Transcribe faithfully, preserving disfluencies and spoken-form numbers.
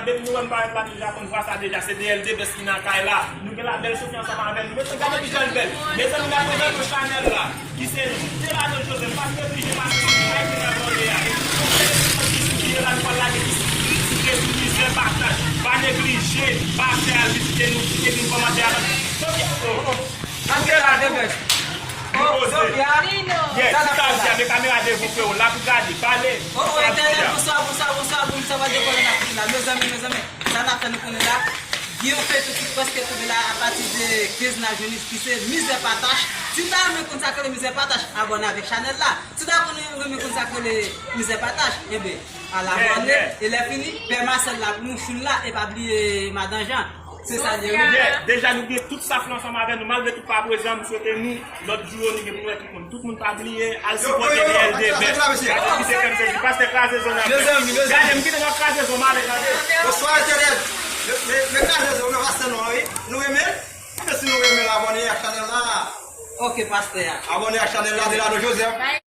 Depi nou wè m parèt la, nou deja konn vwa sa deja, se D L D Best ki nan kay la. Nou gen la bèl Sophie ansanm avè nou. Mezanmi, gade kijan l bèl. Mezanmi, n ap prezante chanèl la, ki se Delano Joseph. Pastè P J pase sou Ayiti nan abòne a. Yon bèl epizòd ki sou P J la, nou pral lage ti kritike sou mizè pataj. Pa neglije, pastè al vizite nou, kite vin kòmante avè nou. Sophie, oh, oh. N ap gen la de bèt. Oh, Sophia. Yes, sa n ap fè la? Men kamera devan freo, la pou gade, pale. Oh, oh, entènèt, bonswa, bonswa, bonswa, bonswa, pa dekole n ap fè la. Mezanmi, mezanmi, sa n ap fè nou konnen la. Gen yon feyton ki prèske tonbe la apati de kenz n a jwenn ki se Mizè Patach. Si w ta renmen konn sa k rele Mizè Patach, abòne avèk chanèl la. Si w ta konn renmen konn sa k rele Mizè Patach, enben, al abòne. E lè fini, pè Masèl la pou nou choul la, e pa bliye madan Jan. Se sa l ye, wi. Yeah, deja nou gen tout staff la ansanm avè nou. Malgre tout pa prezan, m swete nou lòt jou yo, nou gen pou nou wè tout moun. Tout moun pa bliye, al sipòte D L D Best. Gade ki se kè m sezi, pastè kraze zòn nan. Mezanmi, mezanmi. Gade, m kite n ap kraze zòn, m ale, gade. Bonswa, entènèt. Men, men, men kraze zòn, men pastè nou an, wi. Nou renmen l. Mèsi, nou renmen l, abòne ak chanèl la. Ok, pastè a. Abòne ak chanèl la, Delano Joseph.